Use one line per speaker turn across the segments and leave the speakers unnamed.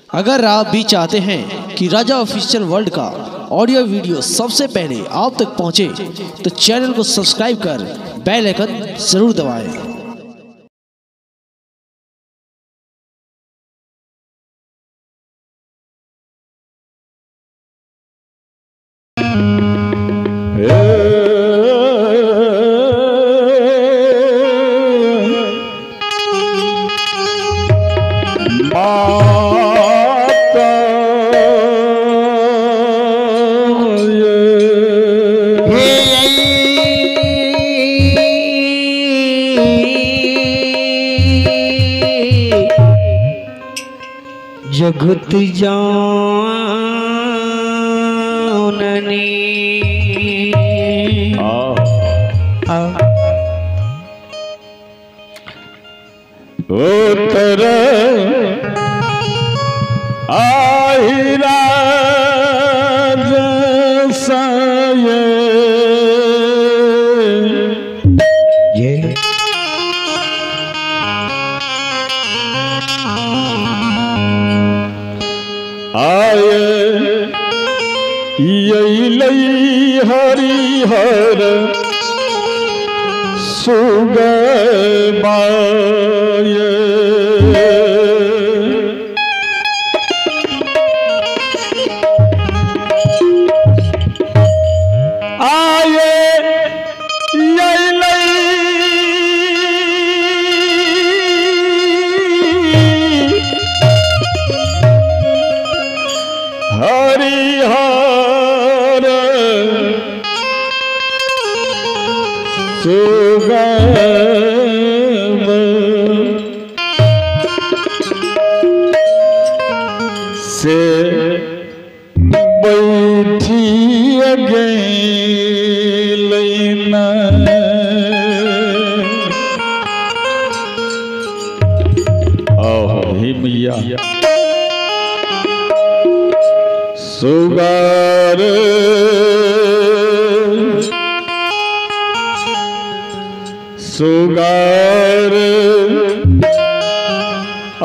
अगर आप भी चाहते हैं कि राजा ऑफिशियल वर्ल्ड का ऑडियो वीडियो सबसे पहले आप तक पहुंचे, तो चैनल को सब्सक्राइब कर बेल आइकन जरूर दबाएं।
जगत जाननी
उतर आई राज साये
ये
आए यही लई हरिहर सुगबाए। आए यही लई हरिहर सुगम से बैठी गेलैन। आओ हे मैया सुगार सुगार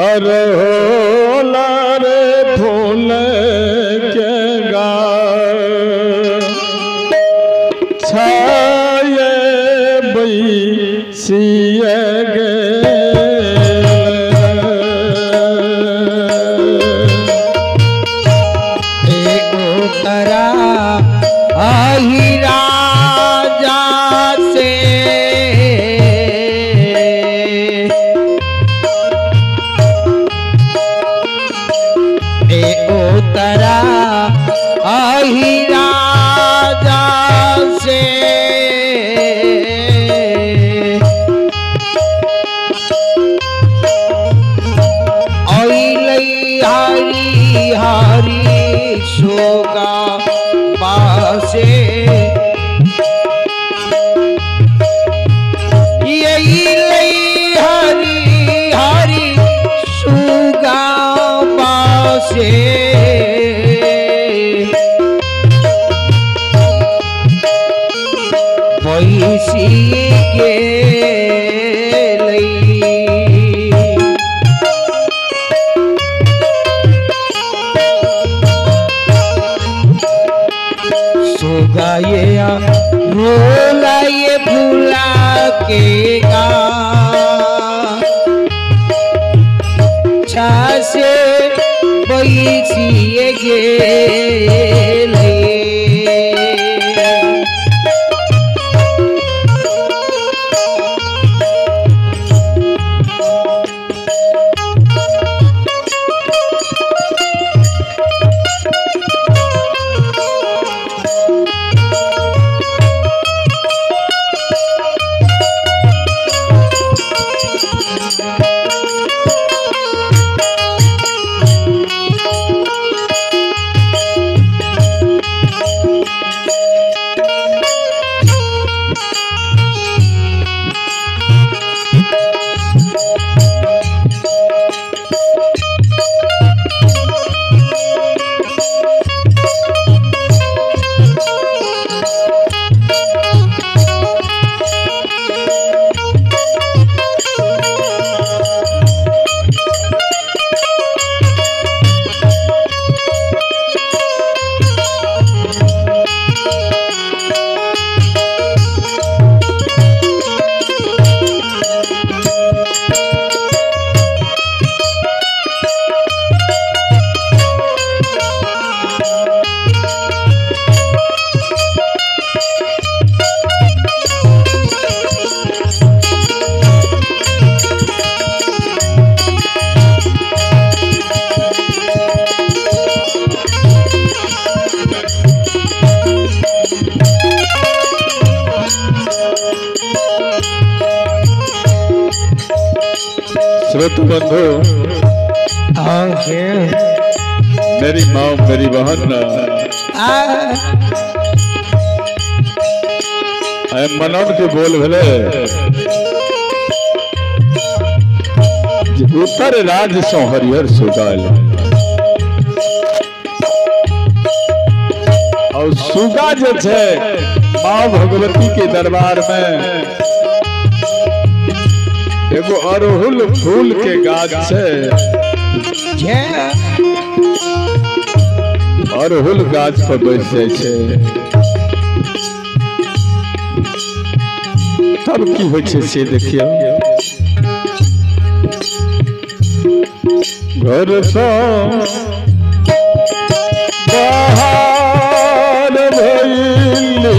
अरहोला रे फूल के गार छाये बैसिए गे।
उतरा आही राजा से ए उतरा आही राजा से ओई हरी हरी सोगा बासे यही लई हरी हरी सुगा बासे बैसी के लई। सुगाये रोलाये भूला के गा छासे बैसिए गेले।
श्रोत बंधु, मेरी माँ मेरी बहन, मनन के बोल भले उत्तर राज सो हरिहर सुगाल और सुगा जो छे माँ भगवती के दरबार में एगो अड़हुल फूल के गाछ छे, अड़हुल गाछ पर बैस जाय छे। तब की होइ छे से देखियो। घर से बाहर भइली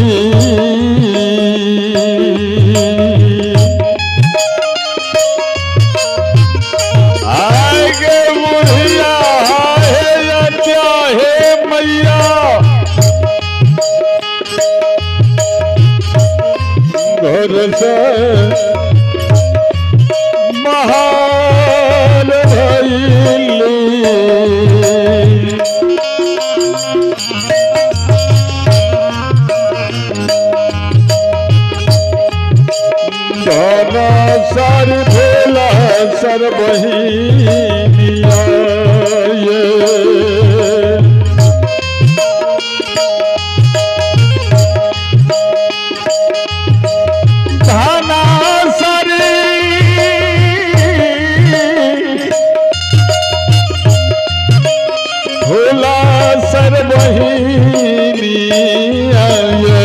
आगे बुढ़िया हे हे मैया, घर से बाहर भइली धना सर भोला सर बहिनिया ये। धना सर भोला सर बहिनिया ये।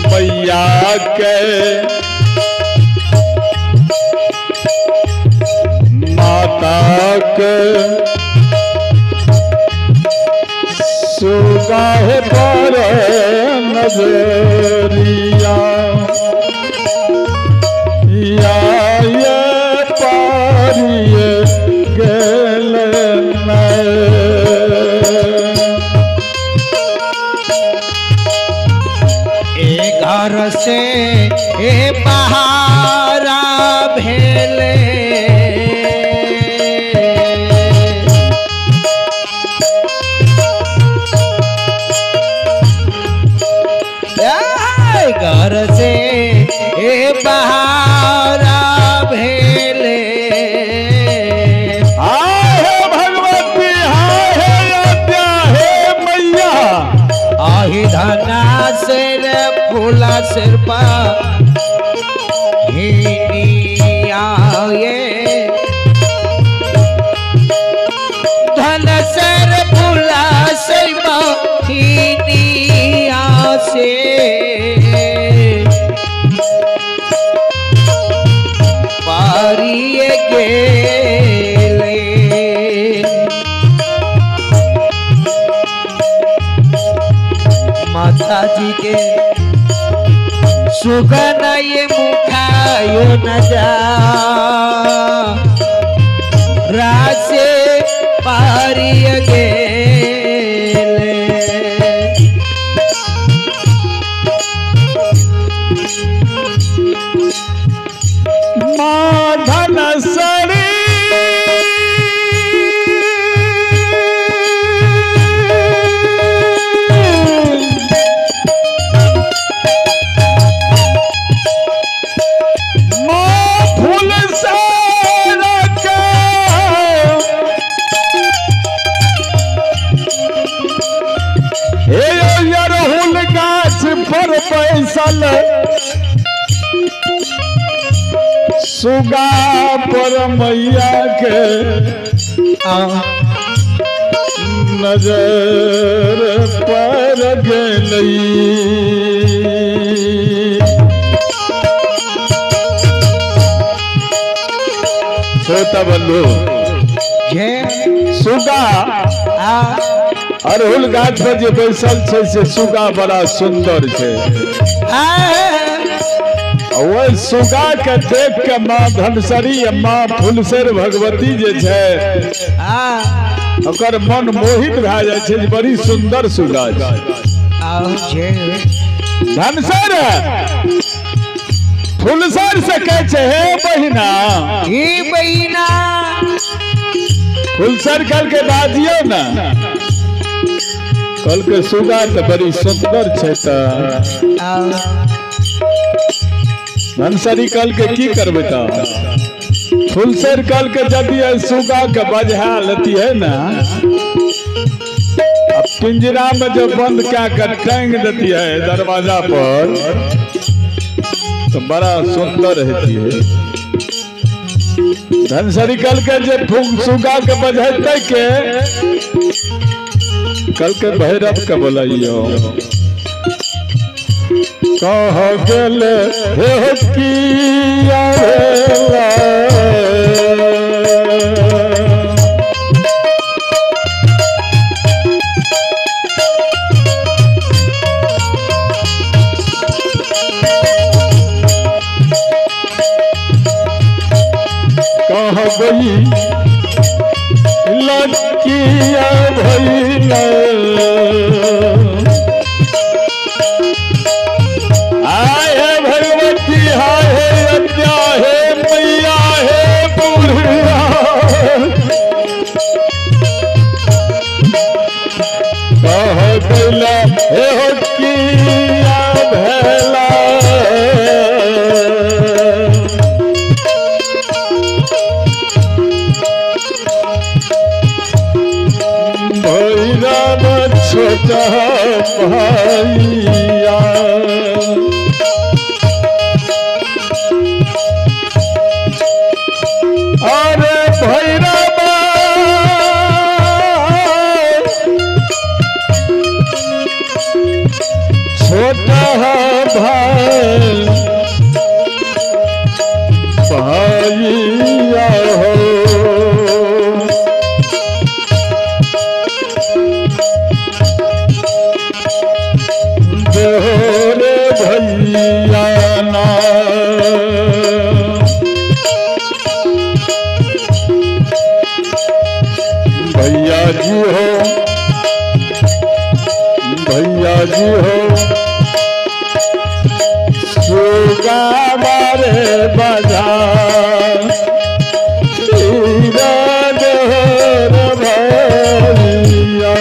मैया के माता के सुगाह पर नजरिया या ये पारिए गेल
घर से ए बहारा भेले घर से ए बहारा भेले।
हाय हे भगवती, हाय हे आद्या, हे मैया।
आही धना सिर फूला सिर हिनिया ये, धन सिर फूला सिर हिनिया से पारिए गेले। माता जी के सुगन ये मुखायो न जा रासे पारिय गेले।
माधन सरी पैसल सुगा पर मैया के नजर पर गई। श्रोता बंधु, सुगा अड़हुल गाछ पर जे बैसल छै से सुगा बड़ा सुंदर छै। ओहि सुगा के देख के माँ धनसरी माँ फुलसर भगवती जे छै ओकर मन मोहित भए जाइ छै जे बड़ी सुंदर सुगा छै। धनसर फुलसर से कहै छै हे बहिना,
हे बहिना।
फुलसर कहलकै बाजियौ ने। कहलकै सुगा तऽ बड़ी सुंदर छै। तऽ धनसरी कहलकै की करबै? तऽ फुलसर कहलकै यदि एहि सुगा के बजहा लेती है ना, अब पिंजरा में जो बंद क्या कर टांग देती है दरवाजा पर तो बड़ा सुंदर होती है। धनसरी कहलकै जे सुगा के बजहेतै के? कहलकै भैरव के बोलाइयो। कह गेले हे किया भेला, कह गई लड़किया भैला। आय हे भगवती, हाय हे अद्या, हे मैया, हे बुढ़िया। कह गैला हे हो किया भेला। भैरव छोटा भैया, अरे भैरव छोटा भाई भैया हो। देहरे भैया ना, भैया जी हो, भैया जी हो। सुगा बारे बाजार हीरा देहर भैया।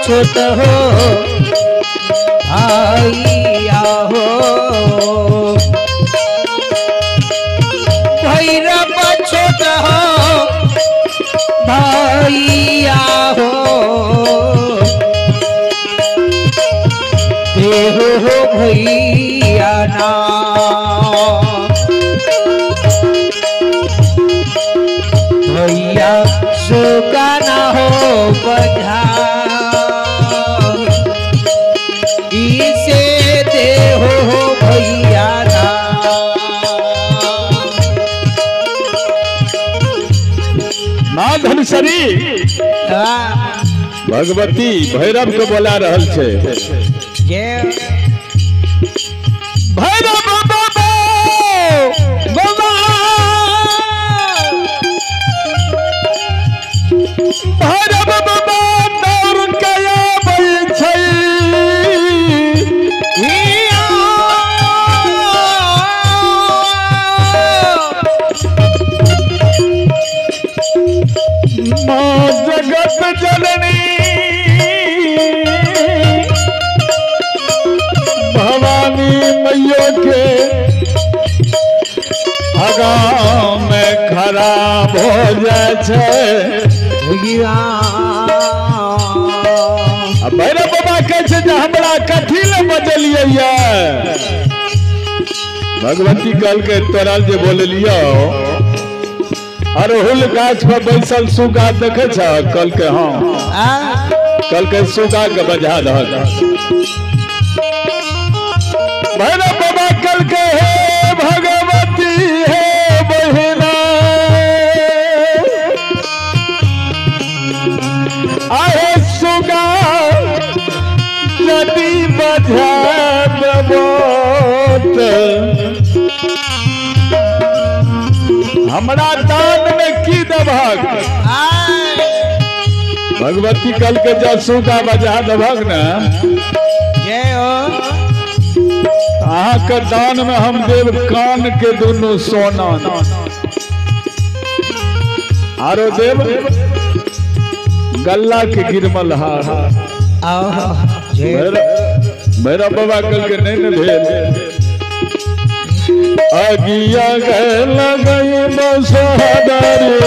छोट हो भैया हो भैरव छोट हो भैया हो देहो हो भैया ना भैया सुगाना हो बजा इसे देहो हो भैया ना।
माँ धनसरी भगवती भैरव के बोला रहल छे। भैरव बाबा बाबा भैरव बाबा दौड़ के आबै छै माँ जगत जननी भवानी मैया के आगाँ में खराब हो जाए छे। भैरव बाबा कहै छै जे हमरा कथी लए बजलियै ये। भगवती कहलकै तोरा जे बोललियौ अरहुल गाछ पर बैसल सुगा देखे छ? कहलकै हाँ। कहलकै सुगा के बजा दहक। भैरव बाबा कहलकै हे भगवती हे बहिना आहे सुगा यदि बजा देबो त हमरा दान में की देबहक? भगवती कहलकै जब सुगा बजा देबहक ने अहाँके दान में हम देव कान के दुनू सोना आरो देव गल्ला के गिरमल हार। भैरव बाबा कहलकै नहीं ने भेल। अगिया गल गई बसहदरी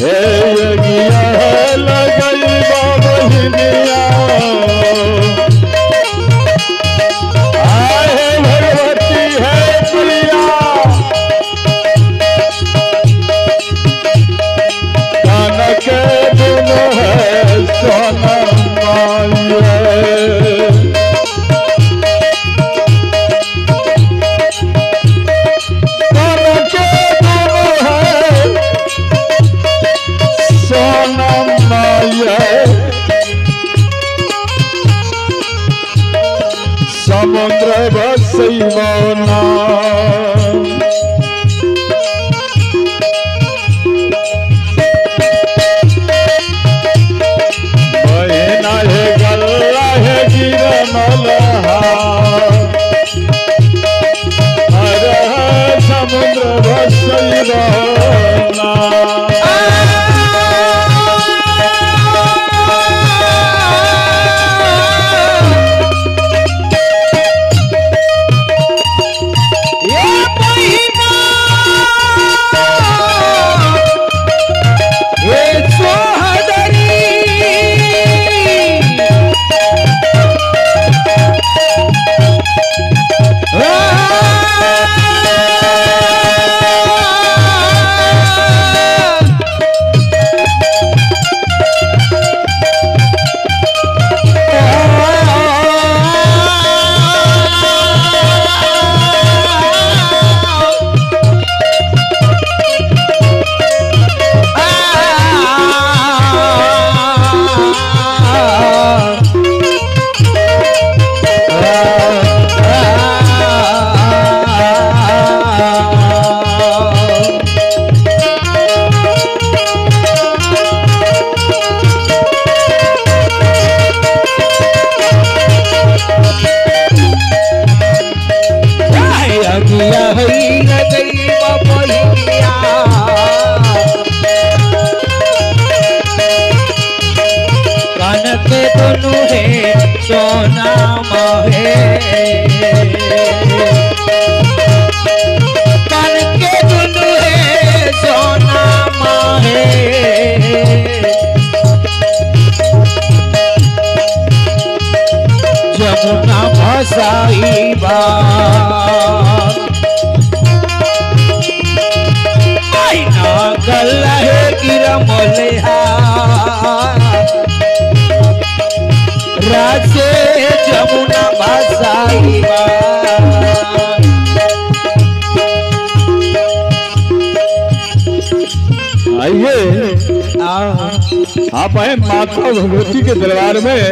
हे अगिया लगई बहिनिया आहे भगवती है प्रिया कान के दुनो है सोना माये कान के दुनो है सोना माये समुद्र बसैबो ना। बहिना हे गल्ला हे गिरमल हर समुद्र बसैबो ना।
ये भैया हई लगई बहिया कान के दोनों है सोना महे कान के दोनों है सोना महे जमुना भसाई बा गल्ला है गिरमलेहा राजे जमुना भसाई बा।
आइए आप आए माता भगवती के दरबार में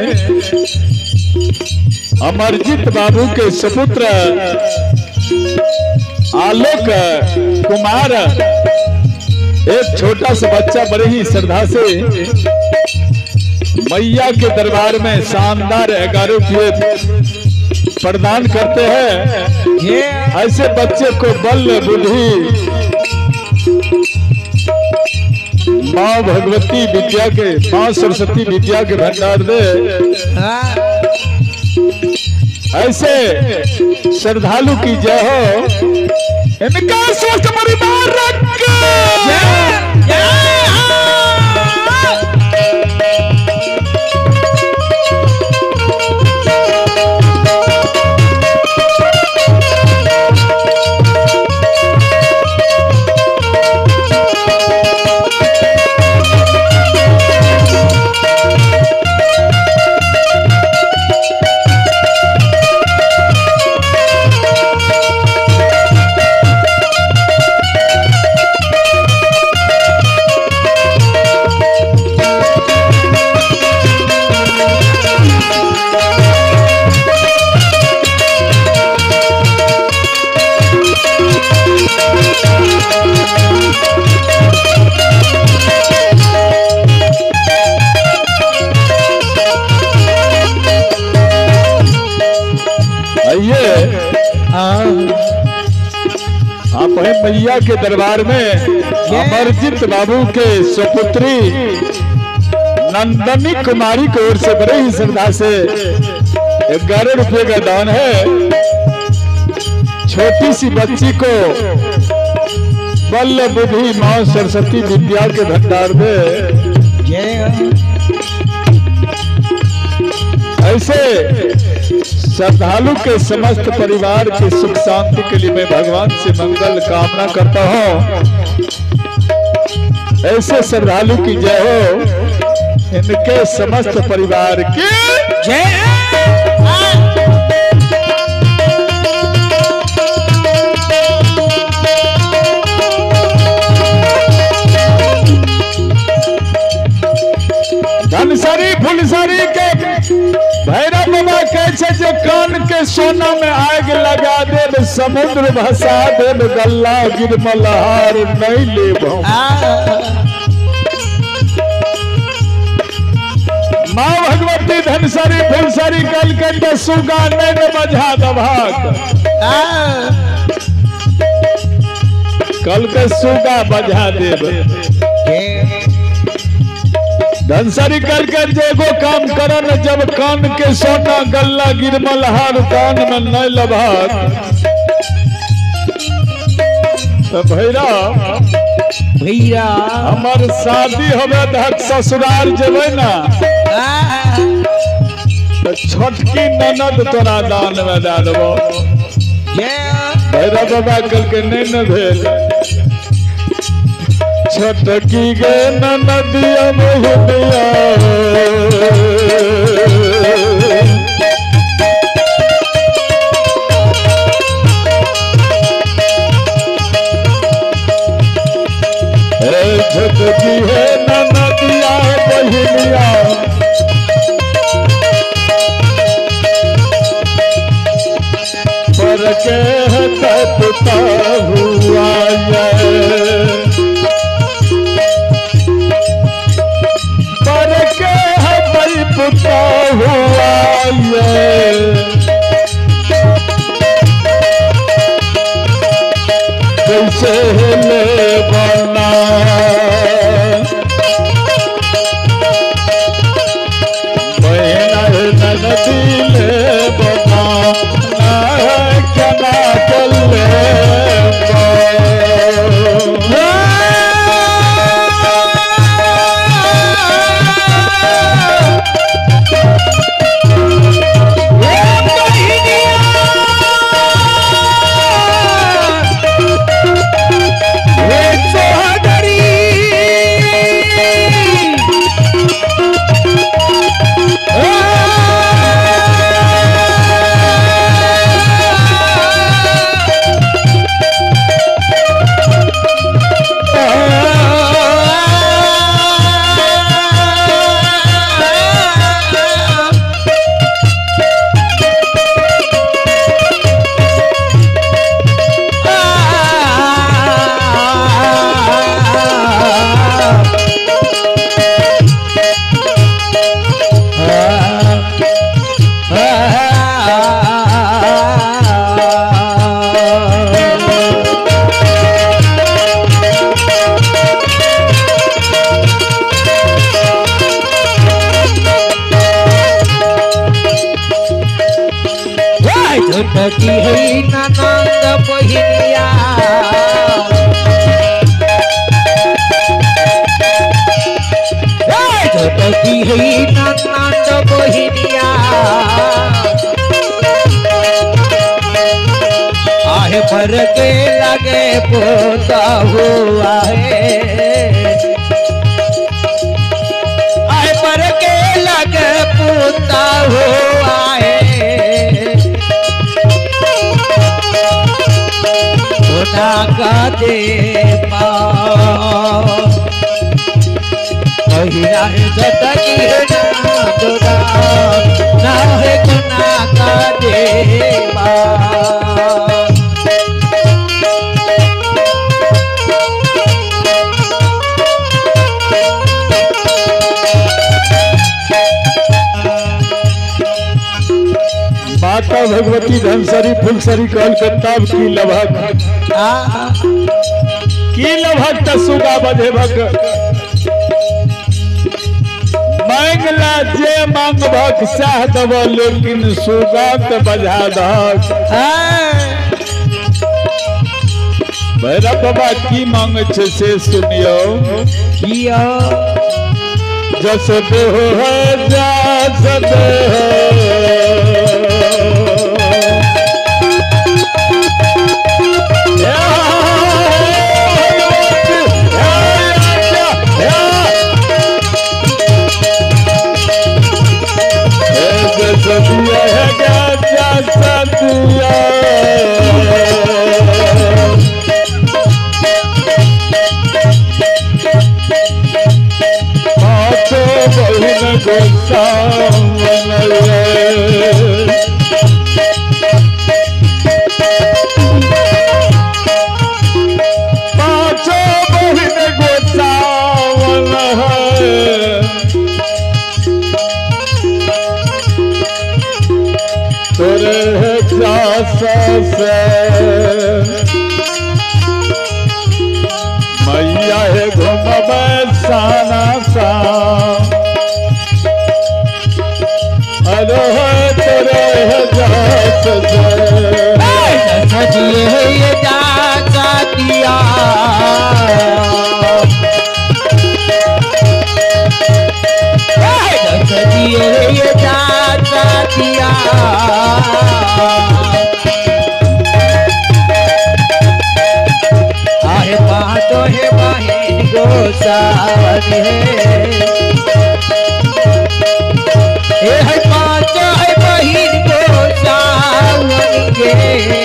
अमरजीत बाबू के सुपुत्र आलोक कुमार, एक छोटा सा बच्चा बड़े ही श्रद्धा से मैया के दरबार में शानदार 11 रुपये प्रदान करते हैं। ऐसे बच्चे को बल बुद्धि माँ भगवती विद्या के, माँ सरस्वती विद्या के भंडार दे। ऐसे श्रद्धालु की जय हो, इनका स्वस्थ परिवार रख। आप हैं मैया के दरबार में अमरजीत बाबू के सुपुत्री नंदनी कुमारी की ओर से बड़े ही श्रद्धा से 11 रुपये का दान है। छोटी सी बच्ची को बल बुद्धि माँ सरस्वती विद्या के भंडार में ऐसे श्रद्धालु के समस्त परिवार के सुख शांति के लिए मैं भगवान से मंगल कामना करता हूँ। ऐसे श्रद्धालु की जय हो, इनके समस्त परिवार की
जय।
धनसरी फुलसरी के भैरव बाबा कैसे जो कान के सोना में आग लगा देव, समुद्र भसा देव, गल्ला गिरमलहार नहीं लेब। माँ भगवती धनसरी फुलसरी कल के सुगा नहीं बजा दभाग, कल के सुगा बजा देव। धनसरी कर कर जेगो काम करन, जब कान के सोना गल्ला गिरमल हार कान में नहीं लभाग। तो भैरव
भैया
हमार शादी होवे धक ससुराल जेबै ना तो छोटकी ननद तोरा दान में दे देबो। भैरव बाबा कल के नहीं न भेल छोटकी गे ननदिया मोहनिया, छोटकी है ननदिया बहिनिया, पर के तपता हुआ पुता हुआ ये। से ले बना बहना नदी ले बना क्या कर ले
छोटकी है ननंद बहिनिया छोटकी है ननंद बहिनिया आहे पर के लगे पोता हुआ है आहे पर के लगे पोता हुआ है का दे पहिरा है जतकी है ना है गुना का दे
माता भगवती धनसरी फुलसरी कहल किताब की लभक की लभक त सुगा बधेभक मांगला जे मांगभक सह दब लेकिन सुगा त बजा दहक। भैरव बाबा की मांग छे से सुनियो
किया
जस देह है जस देह मैया है घूमबे साना सा अरे तेरे जास
सजिए जा दिया सजिए जा दिया आहे पाँचो है बहिन गोसावन है पाँचो है बहिन गोसावन के।